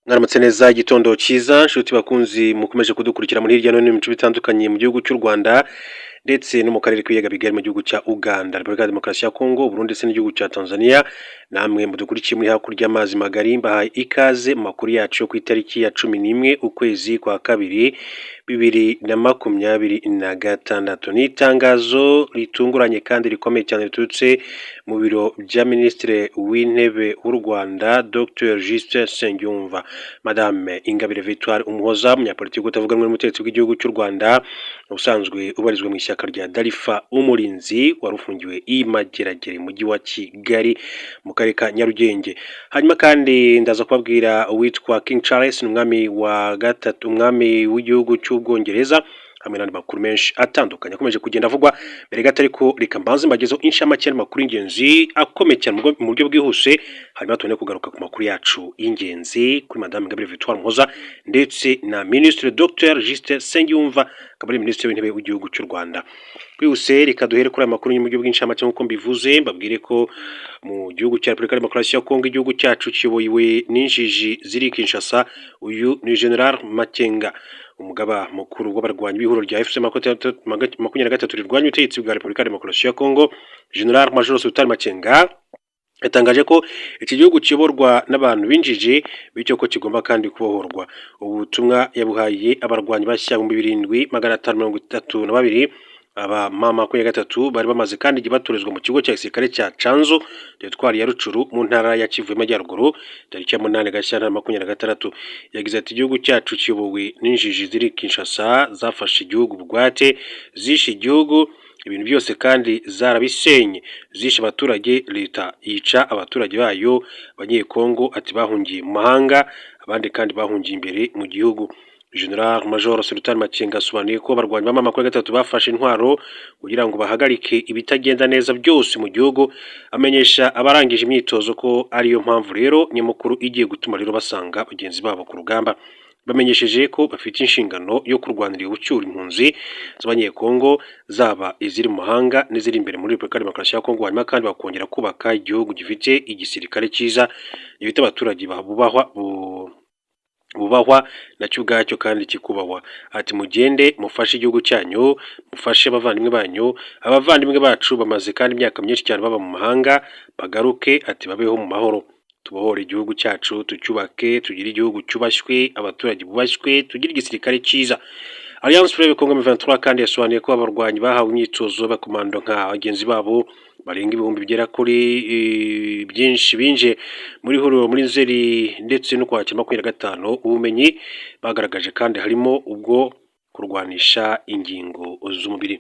Mwaramutse neza, igitondo cyiza, nshuti bakunzi mukomeje kudukurikira muri hirya no hino mu bice bitandukanye mu gihugu cy'u Rwanda ndetse no mu karere k'ibiyaga bigari, mu gihugu cya Uganda, Repubulika ya Demokarasi ya Kongo, Burundi ndetse n'igihugu cya Tanzania. Namwe mudukurikiye muri hakurya y'amazi magari, mbahaye ikaze mu makuru yacu yo ku itariki ya 11 ukwezi kwa kabiri 2026. Ni itangazo ritunguranye kandi rikomeye cyane riturutse mu biro bya Minisitiri w'Intebe w'u Rwanda, Dr Justin Nsengiyumva. Madame Ingabire Victoire Umuhoza, umunyapolitiki utavuga rumwe n'ubutegetsi bw'igihugu cy'u Rwanda, usanzwe ubarizwa mu ishyaka rya Dalfa Umurinzi, wari ufungiwe i Mageragere mu mujyi wa Kigali mu karere ka Nyarugenge. Hanyuma kandi ndaza kubabwira uwitwa King Charles, ni umwami wa gatatu, umwami w'igihugu cy'Ubwongereza, hamwe n'andi makuru menshi atandukanye akomeje kugenda avugwa. Mbere gato ariko, reka mbanze mbagezeho inshamake y'amakuru y'ingenzi akomeye cyane mu buryo bwihuse, hanyuma tubone kugaruka ku makuru yacu y'ingenzi kuri Madame Ingabire Victoire Umuhoza ndetse na Minisitiri Dr Justin Nsengiyumva, akaba ari Minisitiri w'Intebe w'igihugu cy'u Rwanda. Twihuse, reka duhere kuri aya makuru mu buryo bw'inshamake. Nk'uko mbivuze, mbabwire ko mu gihugu cya Repubulika ya Demokarasi ya Kongo, igihugu cyacu kiyobowe n'injiji ziri Kinshasa. Uyu ni General Makenga, umugaba mukuru w'abarwanyi b'ihuriro rya AFC 23 rirwanya ubutegetsi bwa Repubulika ya Demokarasi ya Kongo. General Major Sultan Makenga yatangaje ko iki gihugu kiyoborwa n'abantu b'injiji, bityo ko kigomba kandi kubohorwa. Ubu butumwa yabuhaye abarwanyi bashya 7532, aba M23 bari bamaze kandi igihe batorezwa mu kigo cya gisirikare cya Canzu, teritwari ya Rutshuru, mu ntara ya Kivu y'Amajyaruguru, tariki ya 8 Gashyantare 26. Yagize ati: "Igihugu cyacu kiyobowe n'injiji ziri Kinshasa, zafashe igihugu bugwate, zishe igihugu, ibintu byose kandi zarabisenye, zishe abaturage, leta yica abaturage bayo." Abanyekongo, ati, bahungiye mu mahanga, abandi kandi bahungiye imbere mu gihugu. General Major Sultan Makenga asobanuye ko abarwanyi ba M23 bafashe intwaro kugira ngo bahagarike ibitagenda neza byose mu gihugu, amenyesha abarangije imyitozo ko ariyo mpamvu rero nyamukuru igiye gutuma rero basanga bagenzi babo ku rugamba. Bamenyesheje ko bafite inshingano yo kurwanira gucyura impunzi z'Abanyekongo, zaba iziri mu mahanga n'iziri imbere muri Repubulika ya Demokarasi ya Kongo, hanyuma kandi bakongera kubaka igihugu gifite igisirikare cyiza, gifite abaturage bubahwa, bubahwa nacyo ubwacyo kandi kikubahwa. Ati: "Mugende mufashe igihugu cyanyu, mufashe abavandimwe banyu. Abavandimwe bacu bamaze kandi imyaka myinshi cyane baba mu mahanga, bagaruke", ati, "babeho mu mahoro, tubohore igihugu cyacu, tucyubake, tugire igihugu cyubashywe, abaturage bubashywe, tugire igisirikare cyiza." Alliance Fleuve Congo M23 kandi yasobanuye ko abarwanyi bahawe imyitozo y'abakomando nka bagenzi babo barenga ibihumbi bigera kuri byinshi binjiye muri huriro muri Nzeri ndetse no Kwakira 25. Ubumenyi bagaragaje kandi harimo ubwo kurwanisha ingingo z'umubiri.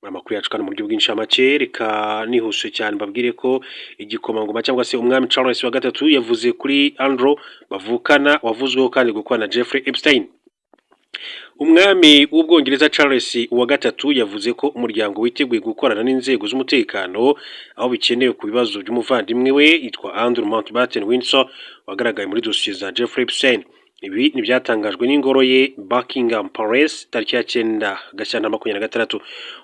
Muri amakuru yacu kandi mu buryo bw'incamake, reka nihuse cyane mbabwire ko igikomangoma cyangwa se umwami Charles wa gatatu yavuze kuri Andrew bavukana, wavuzweho kandi gukorana na Jeffrey Epstein. Umwami w'Ubwongereza Charles wa gatatu yavuze ko umuryango witeguye gukorana n'inzego z'umutekano aho bikenewe ku bibazo by'umuvandimwe we yitwa Andrew Mountbatten Windsor, wagaragaye muri dosiye za Jeffrey Epstein. Ibi ni byatangajwe n'ingoro ye Buckingham Palace tariki ya 9 Gashyantare 26.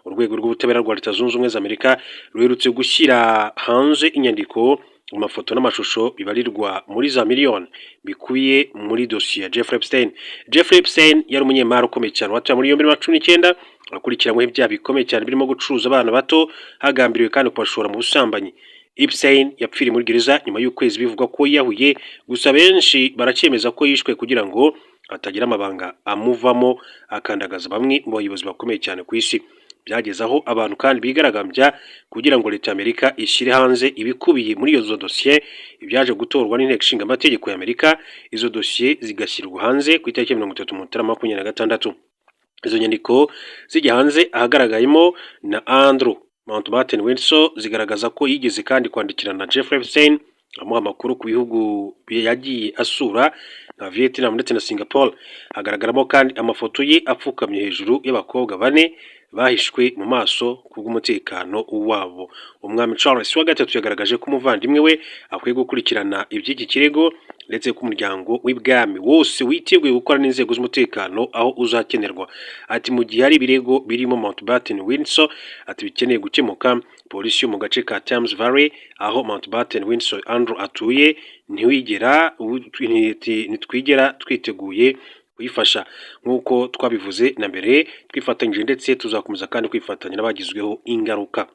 Urwego rw'ubutabera rwa Leta Zunze Ubumwe za Amerika ruherutse gushyira hanze inyandiko, amafoto n'amashusho bibarirwa muri za miliyoni bikubiye muri dosiye ya Jeffrey Epstein. Jeffrey Epstein yari umunyemari ukomeye cyane watawe muri yombi na 19, akurikiranyweho ibyaha bikomeye cyane birimo gucuruza abana bato hagambiriwe kandi kubashora mu busambanyi. Epstein yapfiriye muri gereza nyuma y'ukwezi bivugwa ko yiyahuye, gusa benshi baracyemeza ko yishwe kugira ngo hatagira amabanga amuvamo akandagaza bamwe mu bayobozi bakomeye cyane ku isi. Byageze aho abantu kandi bigaragambya kugira ngo leta y'Amerika ishyire hanze ibikubiye muri izo dosiye, ibyaje gutorwa n'inteko ishinga amategeko y'Amerika, izo dosiye zigashyirwa hanze ku itariki ya 30 Mutarama 26. Izo nyandiko zijya hanze ahagaragayemo na Andrew Mountbatten Windsor, zigaragaza ko yigeze kandi kwandikirana na Jeffrey Epstein amuha amakuru ku bihugu yagiye asura nka Vietnam ndetse na Singapore. Hagaragaramo kandi amafoto ye apfukamye hejuru y'abakobwa bane bahishwe mu maso kubw'umutekano wabo. Umwami Charles wa gatatu yagaragaje ko umuvandimwe we akwiye gukurikirana iby'iki kirego, ndetse ko umuryango w'ibwami wose witeguye gukora n'inzego z'umutekano aho uzakenerwa. Ati mu gihe hari ibirego birimo Mountbatten Windsor, ati bikeneye gukemuka, polisi yo mu gace ka Thames Valley aho Mountbatten Windsor Andrew atuye ntiwigera ntitwigera twiteguye kuyifasha. Nk'uko twabivuze na mbere, twifatanyije ndetse tuzakomeza kandi kwifatanya n'abagizweho ingaruka.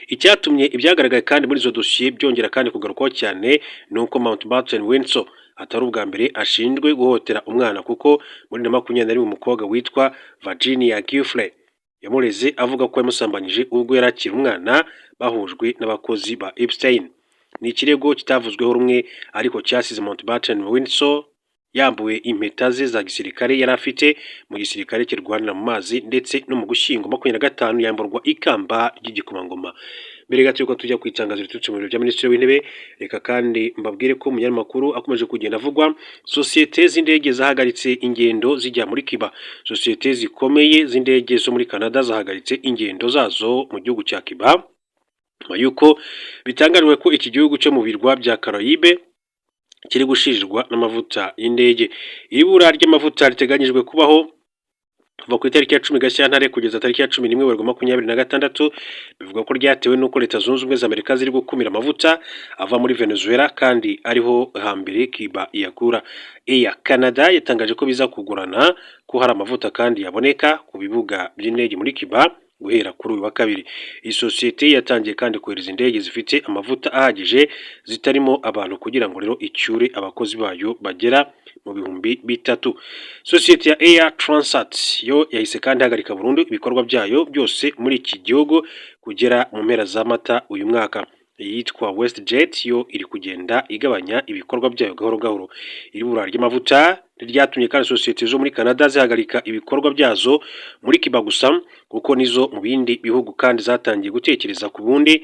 Icyatumye ibyagaragaye kandi muri izo dosiye byongera kandi kugarukwaho cyane ni uko Mountbatten Windsor atari ubwa mbere ashinjwe guhohotera umwana, kuko muri 2021 umukobwa witwa Virginia Giuffre yamureze avuga ko yamusambanyije ubwo yari akiri umwana bahujwe n'abakozi ba Epstein. Ni ikirego kitavuzweho rumwe, ariko cyasize Mountbatten Windsor yambuwe impeta ze za gisirikare yari afite mu gisirikare kirwanira mu mazi, ndetse no mu Gushyingo 25 yamburwa ikamba ry'igikomangoma. Mbere gato yuko tujya ku itangazo riturutse mu biro bya Minisitiri w'Intebe, reka kandi mbabwire ko umunyamakuru akomeje kugenda avugwa. Sosiyete z'indege zahagaritse ingendo zijya muri Cuba. Sosiyete zikomeye z'indege zo muri Canada zahagaritse ingendo zazo mu gihugu cya Cuba nyuma y'uko bitangajwe ko iki gihugu cyo mu birwa bya Caraïbe kiri gushirirwa n'amavuta y'indege. Ibura ry'amavuta riteganyijwe kubaho kuva ku itariki ya 10 Gashyantare kugeza tariki ya 11 Werurwe 2026, bivuga ko ryatewe n'uko Leta Zunze Ubumwe za Amerika ziri gukumira amavuta ava muri Venezuela kandi ariho hambere Cuba iyakura. Air Canada yatangaje ko biza kugorana ko hari amavuta kandi yaboneka ku bibuga by'indege muri Cuba guhera kuri uyu wa kabiri. Iyi sosiyete yatangiye kandi kohereza indege zifite amavuta ahagije zitarimo abantu kugira ngo rero icyure abakozi bayo bagera mu 3000. Sosiyete ya Air Transat yo yahise kandi ihagarika burundu ibikorwa byayo byose muri iki gihugu kugera mu mpera za Mata uyu mwaka. Iyitwa WestJet yo iri kugenda igabanya ibikorwa byayo gahoro gahoro. Ibura ry'amavuta ryatumye kandi sosiyete zo muri Canada zihagarika ibikorwa byazo muri Cuba gusa, kuko nizo mu bindi bihugu kandi zatangiye gutekereza ku bundi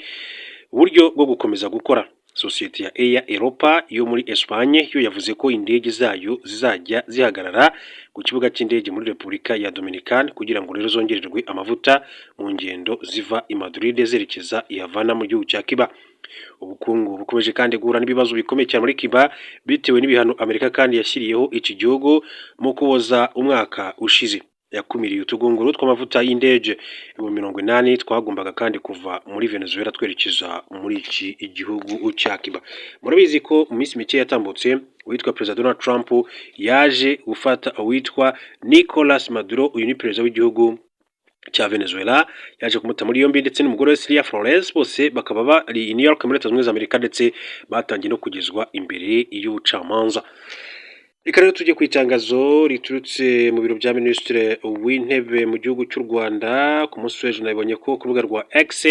buryo bwo gukomeza gukora. Sosiyete ya Air Europa yo muri Espagne yo yavuze ko indege zayo zizajya zihagarara ku kibuga cy'indege muri Repubulika ya Dominicane kugira ngo rero zongererwe amavuta mu ngendo ziva i Madrid zerekeza i Havana mu gihugu cya Cuba. Ubukungu bukomeje kandi guhura n'ibibazo bikomeye cyane muri Cuba bitewe n'ibihano Amerika kandi yashyiriyeho iki gihugu mu Kuboza umwaka ushize. Yakumiriye utugunguru tw'amavuta y'indege 80,000 twagombaga kandi kuva muri Venezuela twerekeza muri iki gihugu cya Cuba. Murabizi ko mu minsi mike yatambutse uwitwa Perezida Donald Trump yaje gufata uwitwa Nicolas Maduro, uyu ni perezida w'igihugu cya Venezuela, yaje kumuta muri yombi ndetse n'umugore we Cilia Flores, bose bakaba bari i New York muri Leta Zunze Ubumwe za Amerika, ndetse batangiye no kugezwa imbere y'ubucamanza. Reka rero tujye ku itangazo riturutse mu biro bya Minisitiri w'Intebe mu gihugu cy'u Rwanda. Ku munsi w'ejo nabonye ko ku rubuga rwa X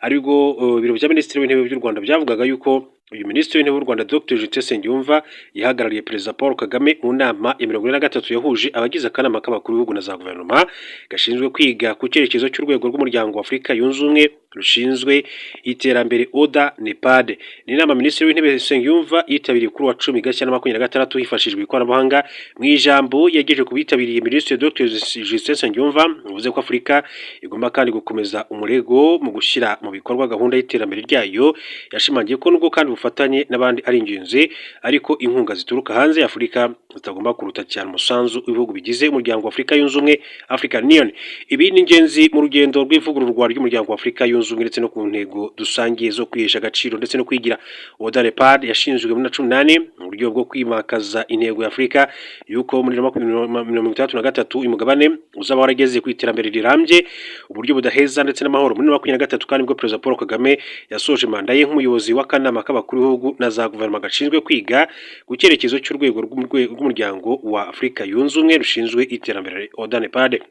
aribwo biro bya Minisitiri w'Intebe by'u Rwanda byavugaga yuko uyu Minisitiri w'Intebe w'u Rwanda Dr Justin Nsengiyumva yahagarariye Perezida Paul Kagame mu nama ya 43 yahuje abagize akanama k'abakuru b'ibihugu na za guverinoma gashinzwe kwiga ku cyerekezo cy'urwego rw'umuryango wa Afurika Yunze Ubumwe rushinzwe iterambere, ODA NEPAD. Ni inama Minisitiri w'Intebe Nsengiyumva yitabiriye kuri wa 10 Gashyantare 2026 hifashishijwe ikoranabuhanga. Mu ijambo yagejeje ku bitabiriye, Minisitiri Dr Justin Nsengiyumva yavuze ko Afurika igomba kandi gukomeza umurego mu gushyira mu bikorwa gahunda y'iterambere ryayo. Yashimangiye ko nubwo kandi ubufatanye n'abandi ari ingenzi, ariko inkunga zituruka hanze ya Afurika zitagomba kuruta cyane umusanzu w'ibihugu bigize umuryango wa Afurika Yunze Ubumwe, African Union. Ibi ni ingenzi mu rugendo rw'ivugururwa ry'umuryango wa Afurika Yunze Ubumwe ndetse no ku ntego dusangiye zo kwihesha agaciro ndetse no kwigira. ODA NEPAD yashinzwe muri na 18 mu buryo bwo kwimakaza intego ya Afurika yuko muri 2063 uyu mugabane uzaba warageze ku iterambere rirambye, uburyo budaheza ndetse n'amahoro. Muri 2023 kandi bwo Perezida Paul Kagame yasoje manda ye nk'umuyobozi w'akanama k'abakuru b'ibihugu na za guverinoma gashinzwe kwiga ku cyerekezo cy'urwego rw'umuryango wa Afurika Yunze Ubumwe rushinzwe iterambere, ODA NEPAD.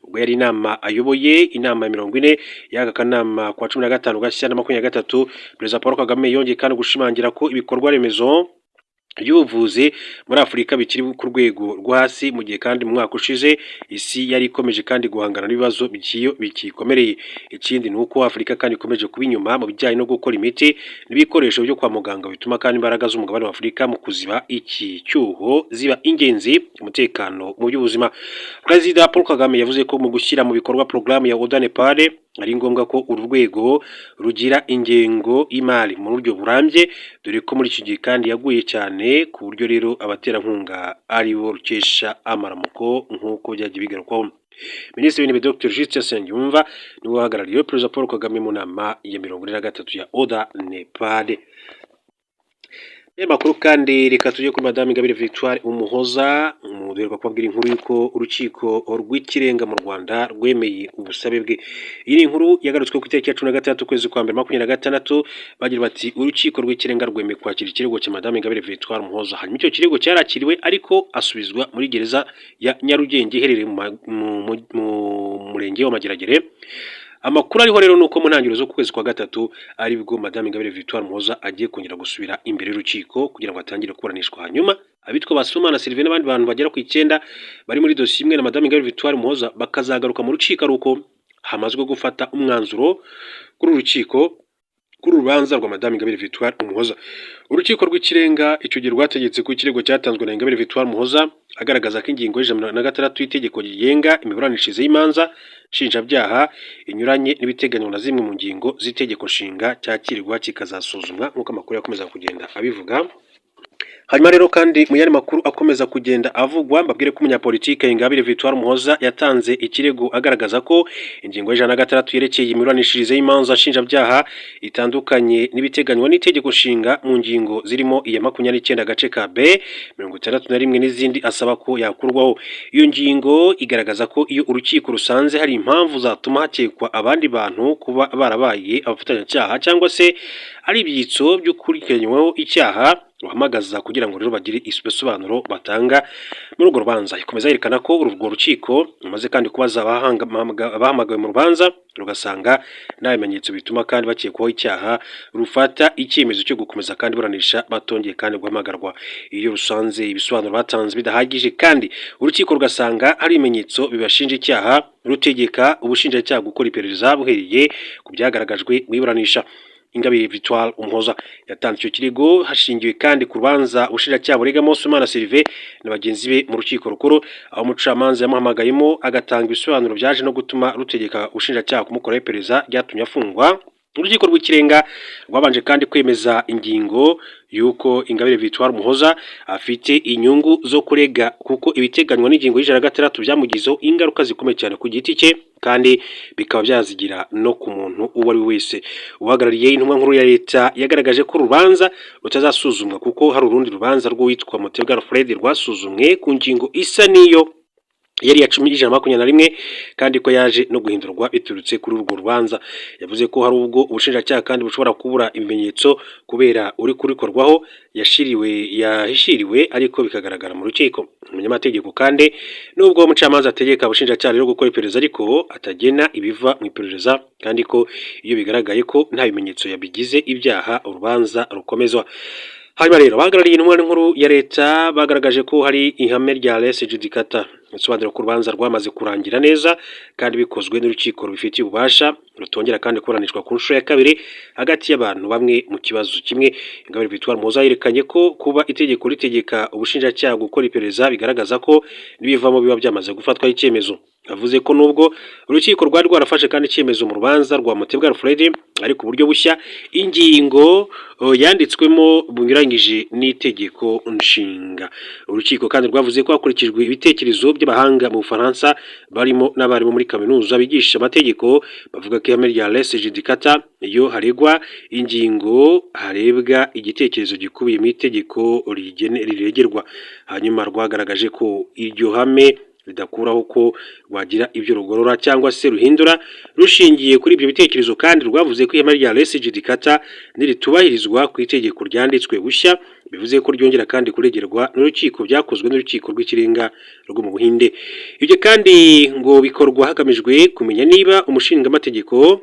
Ubwo yari inama ayoboye, inama ya 40 y'aka kanama kwa 15 Gashyantare 2023, Perezida Paul Kagame yongeye kandi gushimangira ko ibikorwa remezo by'ubuvuzi muri Afurika bikiri ku rwego rwo hasi, mu gihe kandi mu mwaka ushize isi yari ikomeje kandi guhangana n'ibibazo bikikomereye. Ikindi ni uko Afurika kandi ikomeje kuba inyuma mu bijyanye no gukora imiti n'ibikoresho byo kwa muganga, bituma kandi imbaraga z'umugabane wa Afurika mu kuziba iki cyuho ziba ingenzi umutekano mu by'ubuzima. Perezida Paul Kagame yavuze ko mu gushyira mu bikorwa porogaramu ya ODA NEPAD Ari ngombwa ko uru rwego rugira ingengo y'imari mu buryo burambye, dore ko muri iki gihe kandi yaguye cyane, ku buryo rero abaterankunga ari bo rukesha amaramuko nk'uko byagiye bigarukwaho. Minisitiri w'Intebe Dr Justin Nsengiyumva niwe uhagarariye Perezida Paul Kagame mu nama ya 43 ya ODA Nepad. Aya makuru kandi, reka tujye kuri Madame Ingabire Victoire Umuhoza. Duheruka kubabwira inkuru y'uko Urukiko rw'Ikirenga mu Rwanda rwemeye ubusabe bwe. Iyi ni inkuru yagarutswe ku itariki ya 16 ukwezi kwa mbere 26, bagira bati: "Urukiko rw'Ikirenga rwemeye kwakira ikirego cya Madame Ingabire Victoire Umuhoza." Hanyuma icyo kirego cyarakiriwe, ariko asubizwa muri gereza ya Nyarugenge iherereye mu murenge wa Mageragere. Amakuru ariho rero ni uko mu ntangiriro z'ukwezi kwa gatatu aribwo Madame Ingabire Victoire Umuhoza agiye kongera gusubira imbere y'urukiko kugira ngo atangire kuburanishwa. Hanyuma abitwa ba Sibomana Sylvain n'abandi bantu bagera ku icyenda bari muri dosiye imwe na Madame Ingabire Victoire Umuhoza bakazagaruka mu rukiko ari uko hamazwe gufata umwanzuro kuri uru rukiko, kuri uru rubanza rwa Madame Ingabire Victoire Umuhoza. Urukiko rw'Ikirenga icyo gihe rwategetse ko ikirego cyatanzwe na Ingabire Victoire Umuhoza agaragaza ko ingingo ya 106 y'itegeko rigenga imiburanishirize y'imanza nshinjabyaha inyuranye n'ibiteganywa na zimwe mu ngingo z'Itegeko Nshinga, cyakirwa kikazasuzumwa, nk'uko amakuru yakomeza kugenda abivuga. Hanyuma rero kandi mu yandi makuru akomeza kugenda avugwa, mbabwire ko umunyapolitike Ingabire Victoire Umuhoza yatanze ikirego agaragaza ko ingingo ya 106 yerekeye imiburanishirize y'imanza nshinjabyaha itandukanye n'ibiteganywa n'Itegeko Nshinga mu ngingo zirimo iya 29 agace ka B, 61 n'izindi, asaba ko yakurwaho. Iyo ngingo igaragaza ko iyo urukiko rusanze hari impamvu zatuma hakekwa abandi bantu kuba barabaye abafatanyacyaha cyangwa se ari ibyitso by'ukurikiranyweho icyaha, ruhamagaza kugira ngo rero bagire ibisobanuro batanga muri urwo rubanza. Ikomeza yerekana ko urwo rukiko rumaze kandi kubaza abahamagawe mu rubanza, rugasanga nta bimenyetso bituma kandi bakekwaho icyaha, rufata icyemezo cyo gukomeza kandi iburanisha batongeye kandi guhamagarwa. Iyo rusanze ibisobanuro batanze bidahagije kandi urukiko rugasanga hari ibimenyetso bibashinja icyaha, rutegeka ubushinjacyaha gukora iperereza buhereye ku byagaragajwe mu iburanisha. Ingabire Victoire Umuhoza yatanze icyo kirego hashingiwe kandi ku rubanza ubushinjacyaha buregamo Sibomana Sylvain na bagenzi be mu Rukiko Rukuru, aho umucamanza yamuhamagayemo agatanga ibisobanuro byaje no gutuma rutegeka ubushinjacyaha kumukoraho iperereza ryatumye afungwa. Urukiko rw'Ikirenga rwabanje kandi kwemeza ingingo y'uko Ingabire Victoire Umuhoza afite inyungu zo kurega, kuko ibiteganywa n'ingingo ya 106 byamugizeho ingaruka zikomeye cyane ku giti cye, kandi bikaba byazigira no ku muntu uwo ari we wese. Uhagarariye Intumwa Nkuru ya Leta yagaragaje ko urubanza rutazasuzumwa kuko hari urundi rubanza rw'uwitwa Mutebwa Alfred rwasuzumwe ku ngingo isa n'iyo yari iya cumi 121, kandi ko yaje no guhindurwa biturutse kuri urwo rubanza. Yavuze ko hari ubwo ubushinjacyaha kandi bushobora kubura ibimenyetso kubera uri kurikorwaho yashiriwe yahishiriwe, ariko bikagaragara mu rukiko. Umunyamategeko kandi, nubwo umucamanza ategeka ubushinjacyaha rero gukora iperereza, ariko atagena ibiva mu iperereza, kandi ko iyo bigaragaye ko nta bimenyetso yabigize ibyaha, urubanza rukomezwa. Hanyuma rero abahagarariye Intumwa Nkuru ya Leta bagaragaje ko hari ihame rya res judicata, bisobanura ko urubanza rwamaze kurangira neza kandi bikozwe n'urukiko rubifitiye ububasha, rutongera kandi kuburanishwa ku nshuro ya kabiri hagati y'abantu bamwe mu kibazo kimwe. Ingabire Victoire Umuhoza yerekanye ko kuba itegeko ritegeka ubushinjacyaha gukora iperereza bigaragaza ko n'ibivamo biba byamaze gufatwaho icyemezo. Yavuze ko nubwo urukiko rwari rwarafashe kandi icyemezo mu rubanza rwa Mutebwa Alfred, ariko uburyo bushya ingingo yanditswemo bunyuranyije n'Itegeko Nshinga. Urukiko kandi rwavuze ko hakurikijwe ibitekerezo by'abahanga mu Bufaransa, barimo n'abarimu muri kaminuza bigisha amategeko, bavuga ko ihame rya res judicata, iyo haregwa ingingo harebwa igitekerezo gikubiye mu itegeko riregerwa. Hanyuma rwagaragaje ko iryo hame ridakuraho ko rwagira ibyo rugorora cyangwa se ruhindura rushingiye kuri ibyo bitekerezo. Kandi rwavuze ko ihame rya res judicata niritubahirizwa ku itegeko ryanditswe bushya, bivuze ko ryongera kandi kuregerwa n'urukiko, byakozwe n'Urukiko rw'Ikirenga rwo mu Buhinde. Ibyo kandi ngo bikorwa hagamijwe kumenya niba umushingamategeko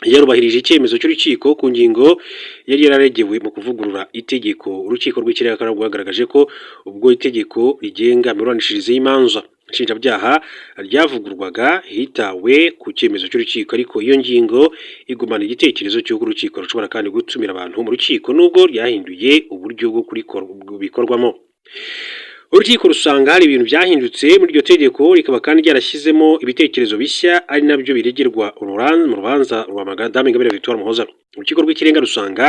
yarubahirije icyemezo cy'urukiko ku ngingo yari yararegewe mu kuvugurura itegeko. Urukiko rw'Ikirenga kandi rwagaragaje ko ubwo itegeko rigenga imiburanishirize y'imanza nshinjabyaha ryavugurwaga, hitawe ku cyemezo cy'urukiko, ariko iyo ngingo igumana igitekerezo cy'uko urukiko rushobora kandi gutumira abantu mu rukiko nubwo ryahinduye uburyo bwo bikorwamo. Urukiko rusanga hari ibintu byahindutse muri iryo tegeko, rikaba kandi ryarashyizemo ibitekerezo bishya, ari nabyo biregerwa mu rubanza rwa Madame Ingabire Victoire Umuhoza. Urukiko rw'Ikirenga rusanga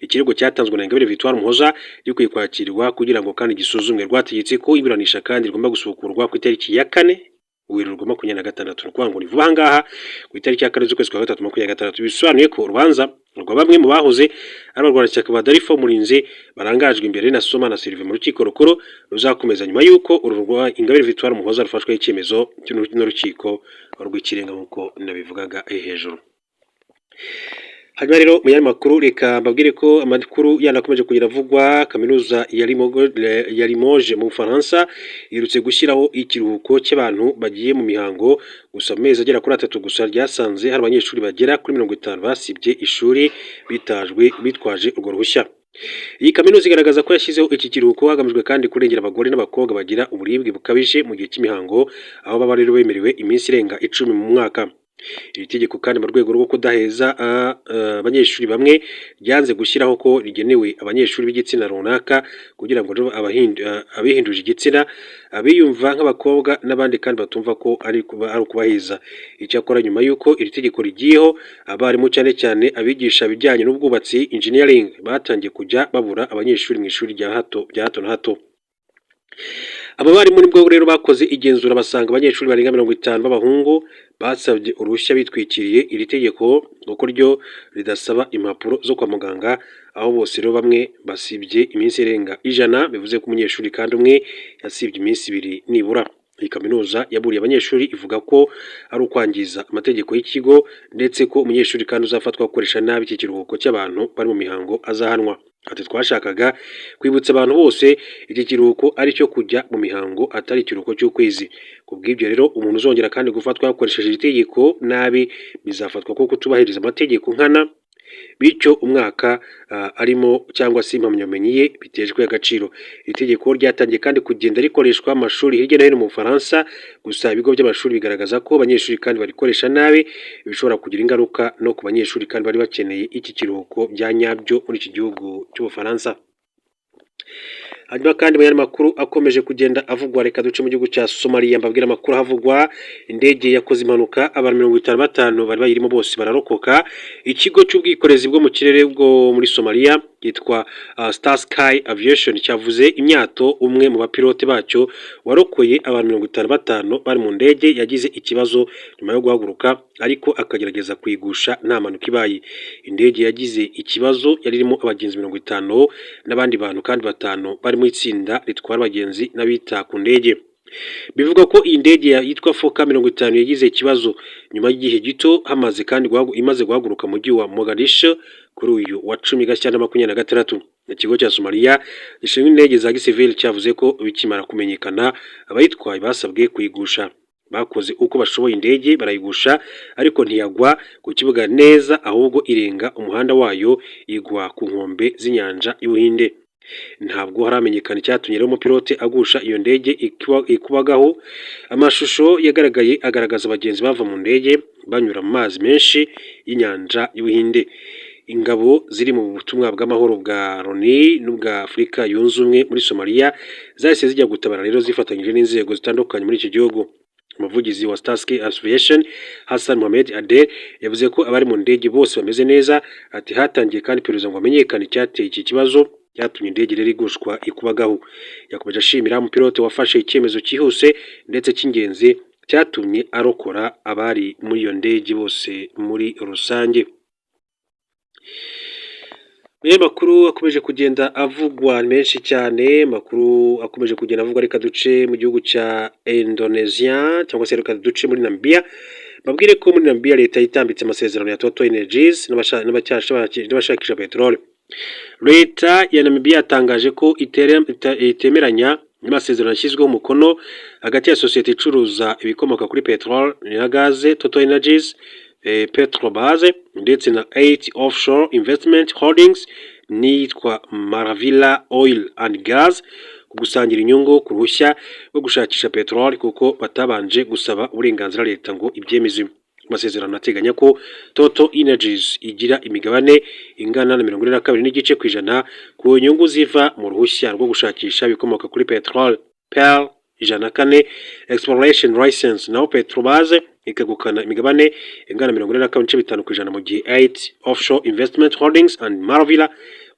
ikirego cyatanzwe na Ingabire Victoire Umuhoza gikwiye kwakirwa kugira ngo kandi gisuzumwe. Rwategetse ko iburanisha kandi rigomba gusubukurwa ku itariki ya 4 Werurwe 26, ni ukuvuga ngo ni vuba aha ngaha, ku itariki ya 4 z'ukwezi kwa gatatu 26. Bisobanuye ko urubanza rwa bamwe mu bahoze ari abarwanashyaka ba Dalfa Umurinzi barangajwe imbere na Soma na Sylvain mu Rukiko Rukuru ruzakomeza nyuma y'uko uru rwa Ingabire Victoire Umuhoza rufashweho icyemezo n'Urukiko rw'Ikirenga, nk'uko nabivugaga hejuru. Hanyuma rero, mu yandi makuru, reka mbabwire ko amakuru yandi akomeje kugenda avugwa: kaminuza ya Limoges mu Bufaransa iherutse gushyiraho ikiruhuko cy'abantu bagiye mu mihango. Gusa mu mezi agera kuri 3 gusa, ryasanze hari abanyeshuri bagera kuri 50 basibye ishuri bitajwe bitwaje urwo ruhushya. Iyi kaminuza igaragaza ko yashyizeho iki kiruhuko hagamijwe kandi kurengera abagore n'abakobwa bagira uburibwe bukabije mu gihe cy'imihango, aho baba rero bemerewe iminsi irenga 10 mu mwaka. Iri tegeko kandi, mu rwego rwo kudaheza abanyeshuri bamwe, ryanze gushyiraho ko rigenewe abanyeshuri b'igitsina runaka, kugira ngo abihinduje igitsina, abiyumva nk'abakobwa n'abandi kandi batumva ko ari ukubaheza. Icyakora, nyuma y'uko iri tegeko rigiyeho, abarimu, cyane cyane abigisha ibijyanye n'ubwubatsi, engineering, batangiye kujya babura abanyeshuri mu ishuri bya hato na hato. Aba barimu nibwo rero bakoze igenzura, basanga abanyeshuri barenga 50 b'abahungu basabye uruhushya bitwikiriye iri tegeko, kuko ryo ridasaba impapuro zo kwa muganga, aho bose rero bamwe basibye iminsi irenga 100, bivuze ko umunyeshuri kandi umwe yasibye iminsi 2 nibura. Iyi kaminuza yaburiye abanyeshuri, ivuga ko ari ukwangiza amategeko y'ikigo, ndetse ko umunyeshuri kandi uzafatwa akoresha nabi iki kiruhuko cy'abantu bari mu mihango azahanwa. Ati: "Twashakaga kwibutsa abantu bose iki kiruhuko ari icyo kujya mu mihango, atari ikiruhuko cy'ukwezi. Ku bw'ibyo rero, umuntu uzongera kandi gufatwa yakoresheje iri tegeko nabi, bizafatwa ko kutubahiriza amategeko nkana, bityo umwaka arimo cyangwa se impamyabumenyi ye biteshwe agaciro." Iri tegeko ryatangiye kandi kugenda rikoreshwa mu mashuri hirya no hino mu Bufaransa. Gusa ibigo by'amashuri bigaragaza ko abanyeshuri kandi barikoresha nabi, bishobora kugira ingaruka no ku banyeshuri kandi bari bakeneye iki kiruhuko bya nyabyo muri iki gihugu cy'Ubufaransa. Hanyuma kandi, mu yandi makuru akomeje kugenda avugwa, reka duce mu gihugu cya Somalia mbabwira amakuru ahavugwa. Indege yakoze impanuka, abantu 55 bari bayirimo bose bararokoka. Ikigo cy'ubwikorezi bwo mu kirere bwo muri Somalia yitwa Star Sky Aviation cyavuze imyato umwe mu bapilote bacyo warokoye abantu 55 bari mu ndege yagize ikibazo nyuma yo guhaguruka, ariko akagerageza kuyigusha nta mpanuka ibaye. Indege yagize ikibazo yari irimo abagenzi 50 n'abandi bantu kandi batanu bari mu itsinda ritwara abagenzi n'abita ku ndege. Bivugwa ko iyi ndege yitwa Fokker 50 yagize ikibazo nyuma y'igihe gito hamaze kandi imaze guhaguruka mu mujyi wa Mogadishu kuri uyu wa 10 Gashyantare 26. Ikigo cya Somalia gishinzwe indege za gisivili cyavuze ko bikimara kumenyekana, abayitwaye basabwe kuyigusha. Bakoze uko bashoboye indege barayigusha, ariko ntiyagwa ku kibuga neza, ahubwo irenga umuhanda wayo igwa ku nkombe z'inyanja y'Ubuhinde. Ntabwo haramenyekana icyatumye rero umupilote agusha iyo ndege ikubagaho. Amashusho yagaragaye agaragaza abagenzi bava mu ndege banyura mu mazi menshi y'inyanja y'Ubuhinde. Ingabo ziri mu butumwa bw'amahoro bwa Loni n'ubwa Afurika Yunze Ubumwe muri Somalia zahise zijya gutabara rero, zifatanyije n'inzego zitandukanye muri iki gihugu. Umuvugizi wa Starsky Aviation, Hassan Mohamed Adel, yavuze ko abari mu ndege bose bameze neza. Ati: "Hatangiye kandi iperereza ngo hamenyekane icyateye iki kibazo cyatumye indege rero igushwa ikubagahu." Yakomeje ashimira umupilote wafashe icyemezo cyihuse ndetse cy'ingenzi cyatumye arokora abari muri iyo ndege bose muri rusange. Mu makuru akomeje kugenda avugwa menshi cyane, amakuru akomeje kugenda avugwa, reka duce mu gihugu cya Indonesia, cyangwa se reka duce muri Namibia. Babwire ko muri Namibia leta yitambitse amasezerano ya Total Energies n'abashakisha peteroli. Leta ya Namibia yatangaje ko itemeranya n'amasezerano yashyizweho umukono hagati ya sosiyete icuruza ibikomoka kuri peteroli na gaze Total Energies, Petrobras, ndetse na 8 Offshore Investment Holdings n'iyitwa Maravilla Oil and Gas ku gusangira inyungu ku ruhushya rwo gushakisha peteroli, kuko batabanje gusaba uburenganzira leta ngo ibyemeze. Amasezerano ateganya ko Total Energies igira imigabane ingana na 42.5% ku nyungu ziva mu ruhushya rwo gushakisha ibikomoka kuri peteroli. PEL 104 exploration license, naho Petrobase ikegukana imigabane ingana 42.5%, mu gihe 8 Offshore Investment Holdings and Marvila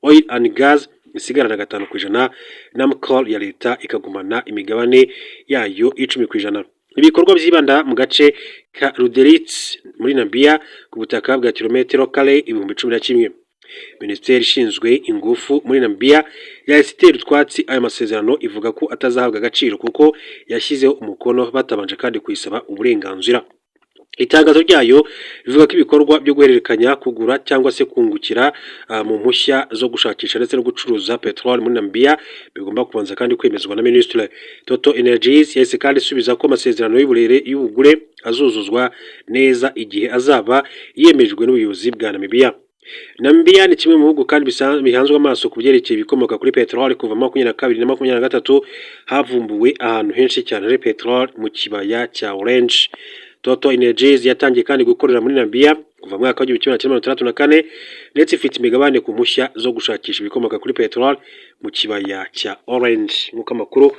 Oil and Gas isigarana 5%, Namcor ya leta ikagumana imigabane yayo 10%. Ibikorwa byibanda mu gace ka Luderitz muri Namibia, ku butaka bwa kilometero kare 11,000. Minisiteri ishinzwe ingufu muri Namibia yahise itera utwatsi ayo masezerano, ivuga ko atazahabwa agaciro kuko yashyizeho umukono batabanje kandi kuyisaba uburenganzira. Itangazo ryayo rivuga ko ibikorwa byo guhererekanya, kugura cyangwa se kungukira mu mpushya zo gushakisha ndetse no gucuruza peteroli muri Namibia bigomba kubanza kandi kwemezwa na minisitiri. Total Energies yahise kandi isubiza ko amasezerano y'uburere y'ubugure azuzuzwa neza igihe azaba yemejwe n'ubuyobozi bwa Namibia. Namibia ni kimwe mu bihugu kandi bihanzwe amaso ku byerekeye ibikomoka kuri peteroli. Kuva 22 na 23 havumbuwe ahantu henshi cyane hari peteroli mu kibaya cya Orange. Total Energies yatangiye kandi gukorera muri Namibia kuva mu mwaka wa 1964, ndetse ifite imigabane ku mpushya zo gushakisha ibikomoka kuri peteroli mu kibaya cya Orange, nk'uko amakuru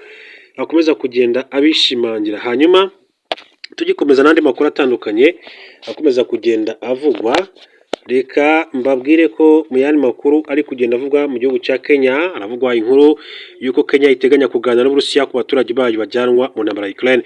akomeza kugenda abishimangira. Hanyuma tugikomeza n'andi makuru atandukanye akomeza kugenda avugwa, reka mbabwire ko mu yandi makuru ari kugenda avugwa mu gihugu cya Kenya, haravugwa inkuru y'uko Kenya iteganya kuganira n'Uburusiya ku baturage bayo bajyanwa mu ntambara ya Ukraine.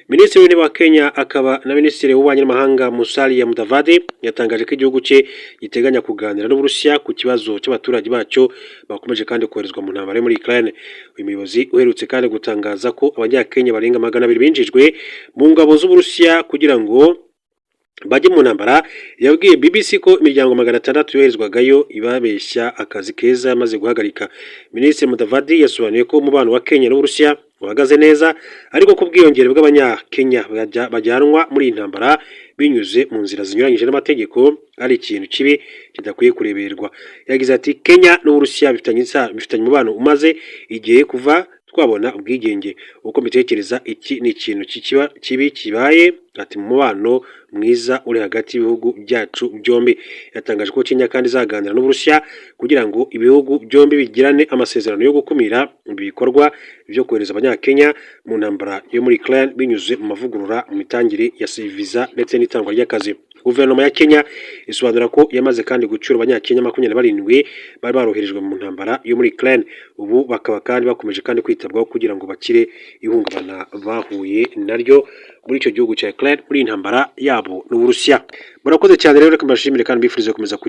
Minisitiri w'Intebe wa Kenya akaba na Minisitiri w'Ububanyi n'Amahanga Musalia Mudavadi yatangaje ko igihugu cye giteganya kuganira n'Uburusiya ku kibazo cy'abaturage bacyo bakomeje kandi koherezwa mu ntambara yo muri Ukraine. Uyu muyobozi uherutse kandi gutangaza ko Abanyakenya barenga 200 binjijwe mu ngabo z'Uburusiya kugira ngo bajye mu ntambara, yabwiye BBC ko imiryango 600 yoherezwagayo ibabeshya akazi keza yamaze guhagarika. Minisitiri Mudavadi yasobanuye ko umubano wa Kenya n'Uburusiya uhagaze neza, ariko ko ubwiyongere bw'Abanyakenya bajyanwa muri iyi ntambara binyuze mu nzira zinyuranyije n'amategeko ari ikintu kibi kidakwiye kureberwa. Yagize ati: "Kenya n'Uburusiya bifitanye umubano umaze igihe kuva twabona ubwigenge. Uko mbitekereza, iki ni ikintu kibi kibaye", ati, "mu mubano mwiza uri hagati y'ibihugu byacu byombi." Yatangaje ko Kenya kandi izaganira n'Uburusiya kugira ngo ibihugu byombi bigirane amasezerano yo gukumira ibikorwa byo kohereza Abanyakenya mu ntambara yo muri Ukraine binyuze mu mavugurura mu mitangire ya viza ndetse n'itangwa ry'akazi. Guverinoma ya Kenya isobanura ko yamaze kandi gucyura Abanyakenya 27 bari baroherejwe mu ntambara yo muri Ukraine, ubu bakaba kandi bakomeje kandi kwitabwaho kugira ngo bakire ihungabana bahuye naryo muri icyo gihugu cya Ukraine muri iyi ntambara yabo n'Uburusiya. Murakoze cyane rero, reka mbashimire kandi mbifurize gukomeza.